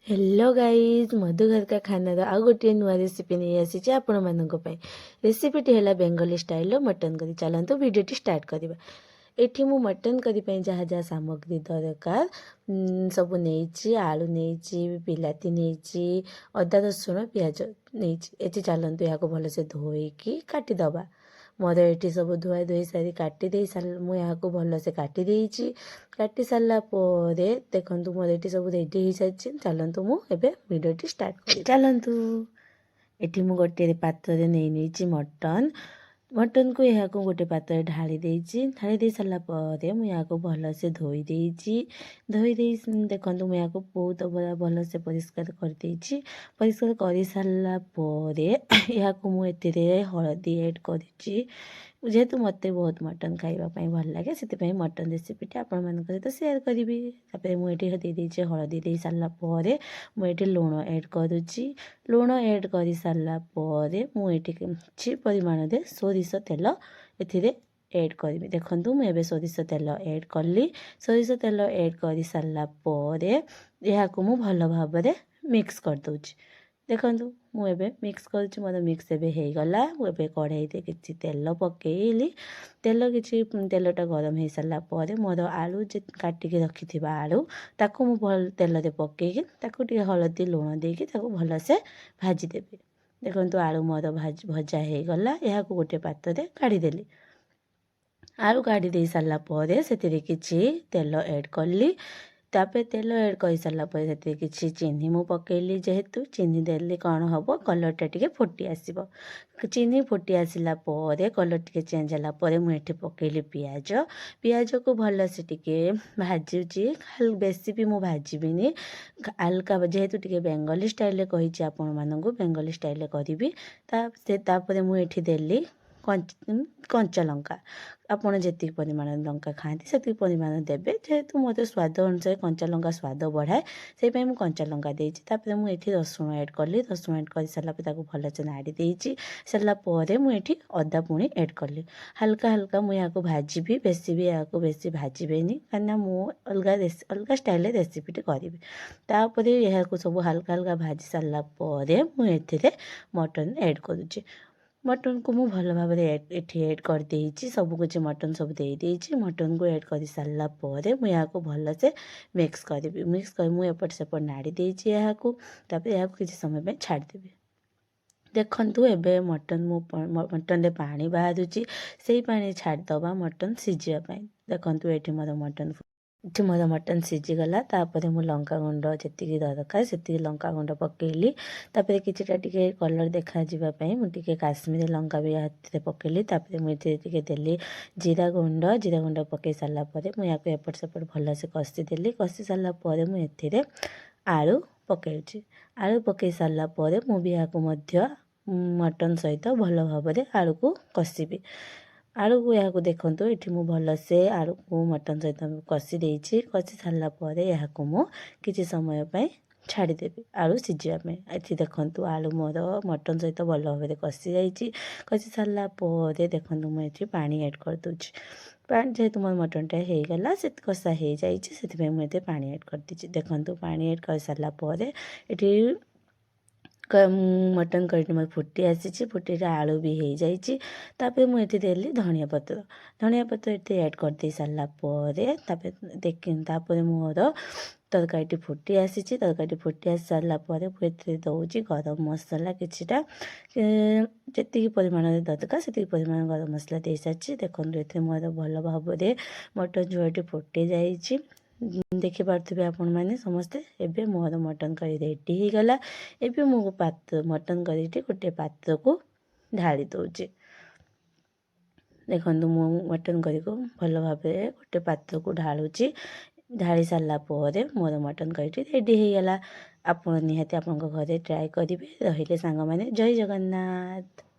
Hello guys, ମଧୁ ଘର କା ଖାନାର ଆଉ ଗୋଟିଏ ନୂଆ ରେସିପି ନେଇ ଆସିଛି ଆପଣମାନଙ୍କ ପାଇଁ। ରେସିପିଟି ହେଲା ବେଙ୍ଗଲୀ ଷ୍ଟାଇଲର ମଟନ୍ କରି। ଚାଲନ୍ତୁ, ଭିଡ଼ିଓଟି ଷ୍ଟାର୍ଟ କରିବା। ଏଠି ମୁଁ ମଟନ୍ କରି ପାଇଁ ଯାହା ଯାହା ସାମଗ୍ରୀ ଦରକାର, ସବୁ ନେଇଛି। ଆଳୁ ନେଇଛି, ବିଲାତି ନେଇଛି, ଅଦା, ରସୁଣ, ପିଆଜ ନେଇଛି। ଏଠି ଚାଲନ୍ତୁ, ଏହାକୁ ଭଲସେ ଧୋଇକି କାଟିଦେବା। ମୋର ଏଠି ସବୁ ଧୁଆ ଧୋଇ ସାରି କାଟି ଦେଇ ସାରି ମୁଁ ଏହାକୁ ଭଲସେ କାଟି ଦେଇଛି। କାଟି ସାରିଲା ପରେ ଦେଖନ୍ତୁ, ମୋର ଏଠି ସବୁ ରେଡ଼ି ହେଇସାରିଛି। ଚାଲନ୍ତୁ, ମୁଁ ଏବେ ଭିଡ଼ିଓଟି ଷ୍ଟାର୍ଟ କରିବି। ଚାଲନ୍ତୁ, ଏଠି ମୁଁ ଗୋଟିଏ ପାତ୍ରରେ ନେଇ ନେଇଛି ମଟନ୍। ମଟନ୍କୁ ଏହାକୁ ଗୋଟେ ପାତ୍ରରେ ଢାଳି ଦେଇଛି। ଢାଳି ଦେଇ ସାରିଲା ପରେ ମୁଁ ଏହାକୁ ଭଲସେ ଧୋଇ ଦେଇଛି। ଧୋଇ ଦେଇ ଦେଖନ୍ତୁ, ମୁଁ ଏହାକୁ ବହୁତ ଭଲସେ ପରିଷ୍କାର କରିଦେଇଛି। ପରିଷ୍କାର କରିସାରିଲା ପରେ ଏହାକୁ ମୁଁ ଏଥିରେ ହଳଦୀ ଆଡ଼୍ କରିଛି। ଯେହେତୁ ମୋତେ ବହୁତ ମଟନ୍ ଖାଇବା ପାଇଁ ଭଲ ଲାଗେ, ସେଥିପାଇଁ ମଟନ୍ ରେସିପିଟି ଆପଣମାନଙ୍କ ସହିତ ସେୟାର କରିବି। ତାପରେ ମୁଁ ଏଠି ଦେଇ ଦେଇଛି ହଳଦୀ। ଦେଇ ସାରିଲା ପରେ ମୁଁ ଏଠି ଲୁଣ ଆଡ଼୍ କରୁଛି। ଲୁଣ ଆଡ଼୍ କରିସାରିଲା ପରେ ମୁଁ ଏଠି କିଛି ପରିମାଣରେ ସୋରିଷ ତେଲ ଏଥିରେ ଆଡ଼୍ କରିବି। ଦେଖନ୍ତୁ, ମୁଁ ଏବେ ସୋରିଷ ତେଲ ଆଡ଼୍ କଲି। ସୋରିଷ ତେଲ ଆଡ଼୍ କରିସାରିଲା ପରେ ଏହାକୁ ମୁଁ ଭଲ ଭାବରେ ମିକ୍ସ କରିଦେଉଛି। ଦେଖନ୍ତୁ, ମୁଁ ଏବେ ମିକ୍ସ କରୁଛି। ମୋର ମିକ୍ସ ଏବେ ହେଇଗଲା। ମୁଁ ଏବେ କଢ଼େଇରେ କିଛି ତେଲ ପକେଇଲି। ତେଲ କିଛି ତେଲଟା ଗରମ ହେଇସାରିଲା ପରେ ମୋର ଆଳୁ ଯେ କାଟିକି ରଖିଥିବା ଆଳୁ, ତାକୁ ମୁଁ ଭଲ ତେଲରେ ପକେଇକି, ତାକୁ ଟିକେ ହଳଦୀ ଲୁଣ ଦେଇକି ତାକୁ ଭଲସେ ଭାଜିଦେବି। ଦେଖନ୍ତୁ, ଆଳୁ ମୋର ଭଜା ହେଇଗଲା। ଏହାକୁ ଗୋଟେ ପାତ୍ରରେ କାଢ଼ିଦେଲି। ଆଳୁ କାଢ଼ି ଦେଇ ସାରିଲା ପରେ ସେଥିରେ କିଛି ତେଲ ଆଡ଼୍ କଲି। ତାପରେ ତେଲ ଆଡ଼୍ କରିସାରିଲା ପରେ ସେଥିରେ କିଛି ଚିନି ମୁଁ ପକେଇଲି। ଯେହେତୁ ଚିନି ଦେଲି, କ'ଣ ହେବ, କଲର୍ଟା ଟିକେ ଫୁଟି ଆସିବ। ଚିନି ଫୁଟି ଆସିଲା ପରେ, କଲର୍ ଟିକେ ଚେଞ୍ଜ ହେଲା ପରେ ମୁଁ ଏଠି ପକେଇଲି ପିଆଜ। ପିଆଜକୁ ଭଲସେ ଟିକେ ଭାଜୁଛି। ବେଶୀ ବି ମୁଁ ଭାଜିବିନି, ହାଲକା। ଯେହେତୁ ଟିକେ ବେଙ୍ଗଲୀ ଷ୍ଟାଇଲରେ କହିଛି ଆପଣମାନଙ୍କୁ, ବେଙ୍ଗଲୀ ଷ୍ଟାଇଲରେ କରିବି। ତା ସେ ତାପରେ ମୁଁ ଏଠି ଦେଲି କଞ୍ଚା ଲଙ୍କା। ଆପଣ ଯେତିକି ପରିମାଣରେ ଲଙ୍କା ଖାଆନ୍ତି, ସେତିକି ପରିମାଣରେ ଦେବେ। ଯେହେତୁ ମୋତେ ସ୍ୱାଦ ଅନୁସାରେ କଞ୍ଚା ଲଙ୍କା ସ୍ୱାଦ ବଢ଼ାଏ, ସେଇପାଇଁ ମୁଁ କଞ୍ଚା ଲଙ୍କା ଦେଇଛି। ତାପରେ ମୁଁ ଏଠି ରସୁଣ ଆଡ଼୍ କଲି। ରସୁଣ ଆଡ଼୍ କରିସାରିଲା ପରେ ତାକୁ ଭଲସେ ନାଡ଼ି ଦେଇଛି। ସାରିଲା ପରେ ମୁଁ ଏଠି ଅଦା ପୁଣି ଆଡ଼୍ କଲି। ହାଲକା ହାଲକା ମୁଁ ଏହାକୁ ଭାଜିବି। ବେଶୀ ବି ଏହାକୁ ବେଶୀ ଭାଜିବେନି, କାହିଁକିନା ମୁଁ ଅଲଗା ଅଲଗା ଷ୍ଟାଇଲରେ ରେସିପିଟି କରିବି। ତାପରେ ଏହାକୁ ସବୁ ହାଲକା ହାଲକା ଭାଜି ସାରିଲା ପରେ ମୁଁ ଏଥିରେ ମଟନ୍ ଆଡ଼୍ କରୁଛି। ମଟନ୍କୁ ମୁଁ ଭଲ ଭାବରେ ଏଠି ଆଡ଼୍ କରିଦେଇଛି। ସବୁ କିଛି ମଟନ୍ ସବୁ ଦେଇଦେଇଛି। ମଟନ୍କୁ ଆଡ଼୍ କରିସାରିଲା ପରେ ମୁଁ ଏହାକୁ ଭଲସେ ମିକ୍ସ କରିବି। ମିକ୍ସ କରି ମୁଁ ଏପଟ ସେପଟ ନାଡ଼ି ଦେଇଛି ଏହାକୁ। ତାପରେ ଏହାକୁ କିଛି ସମୟ ପାଇଁ ଛାଡ଼ିଦେବି। ଦେଖନ୍ତୁ, ଏବେ ମଟନ୍ ମୁଁ ମଟନ୍ରେ ପାଣି ବାହାରୁଛି। ସେଇ ପାଣି ଛାଡ଼ିଦେବା ମଟନ୍ ସିଝିବା ପାଇଁ। ଦେଖନ୍ତୁ, ଏଠି ମୋର ମଟନ୍ ସିଝିଗଲା। ତାପରେ ମୁଁ ଲଙ୍କା ଗୁଣ୍ଡ ଯେତିକି ଦରକାର, ସେତିକି ଲଙ୍କା ଗୁଣ୍ଡ ପକେଇଲି। ତାପରେ କିଛିଟା ଟିକେ କଲର୍ ଦେଖାଯିବା ପାଇଁ ମୁଁ ଟିକେ କାଶ୍ମୀରୀ ଲଙ୍କା ବି ଏଥିରେ ପକେଇଲି। ତାପରେ ମୁଁ ଏଥିରେ ଟିକେ ଦେଲି ଜିରା ଗୁଣ୍ଡ। ଜିରା ଗୁଣ୍ଡ ପକେଇ ସାରିଲା ପରେ ମୁଁ ଏହାକୁ ଏପଟ ସେପଟ ଭଲସେ କଷିଦେଲି। କଷି ସାରିଲା ପରେ ମୁଁ ଏଥିରେ ଆଳୁ ପକାଉଛି। ଆଳୁ ପକାଇ ସାରିଲା ପରେ ମୁଁ ବି ଏହାକୁ ମଧ୍ୟ ମଟନ୍ ସହିତ ଭଲ ଭାବରେ ଆଳୁକୁ କଷିବି। ଆଳୁକୁ ଏହାକୁ ଦେଖନ୍ତୁ, ଏଠି ମୁଁ ଭଲସେ ଆଳୁକୁ ମଟନ୍ ସହିତ କଷି ଦେଇଛି। କଷି ସାରିଲା ପରେ ଏହାକୁ ମୁଁ କିଛି ସମୟ ପାଇଁ ଛାଡ଼ିଦେବି ଆଳୁ ସିଝିବା ପାଇଁ। ଏଠି ଦେଖନ୍ତୁ, ଆଳୁ ମୋର ମଟନ୍ ସହିତ ଭଲ ଭାବରେ କଷି ଯାଇଛି। କଷି ସାରିଲା ପରେ ଦେଖନ୍ତୁ, ମୁଁ ଏଠି ପାଣି ଆଡ଼୍ କରିଦେଉଛି। ପାଣି ଯେହେତୁ ମୋର ମଟନ୍ଟା ହେଇଗଲା, ସେ କଷା ହେଇଯାଇଛି, ସେଥିପାଇଁ ମୁଁ ଏଥିରେ ପାଣି ଆଡ଼୍ କରିଦେଇଛି। ଦେଖନ୍ତୁ, ପାଣି ଆଡ଼୍ କରିସାରିଲା ପରେ ଏଠି ମଟନ୍ କରିଟି ମୋର ଫୁଟି ଆସିଛି। ଫୁଟିରେ ଆଳୁ ବି ହେଇଯାଇଛି। ତାପରେ ମୁଁ ଏଠି ଦେଲି ଧନିଆ ପତ୍ର। ଧନିଆ ପତ୍ର ଏଠି ଆଡ଼୍ କରିଦେଇ ସାରିଲା ପରେ ତାପରେ ଦେଖି ତାପରେ ମୋର ତରକାରୀଟି ଫୁଟି ଆସିଛି। ତରକାରୀଟି ଫୁଟି ଆସି ସାରିଲା ପରେ ମୁଁ ଏଥିରେ ଦେଉଛି ଗରମ ମସଲା କିଛିଟା। ଯେତିକି ପରିମାଣରେ ଦରକାର, ସେତିକି ପରିମାଣ ଗରମ ମସଲା ଦେଇସାରିଛି। ଦେଖନ୍ତୁ, ଏଥିରେ ମୋର ଭଲ ଭାବରେ ମଟନ୍ ଝୋଳଟି ଫୁଟି ଯାଇଛି। ଦେଖିପାରୁଥିବେ ଆପଣମାନେ ସମସ୍ତେ। ଏବେ ମୋର ମଟନ୍ କରି ରେଡ଼ି ହେଇଗଲା। ଏବେ ମୁଁ ପାତ୍ର ମଟନ୍ କରିଟି ଗୋଟେ ପାତ୍ରକୁ ଢାଳି ଦେଉଛି। ଦେଖନ୍ତୁ, ମୁଁ ମଟନ୍ କରିକୁ ଭଲ ଭାବରେ ଗୋଟେ ପାତ୍ରକୁ ଢାଳୁଛି। ଢାଳି ସାରିଲା ପରେ ମୋର ମଟନ୍ କରିଟି ରେଡ଼ି ହେଇଗଲା। ଆପଣ ନିହାତି ଆପଣଙ୍କ ଘରେ ଟ୍ରାଏ କରିବେ। ରହିଲେ ସାଙ୍ଗମାନେ, ଜୟ ଜଗନ୍ନାଥ।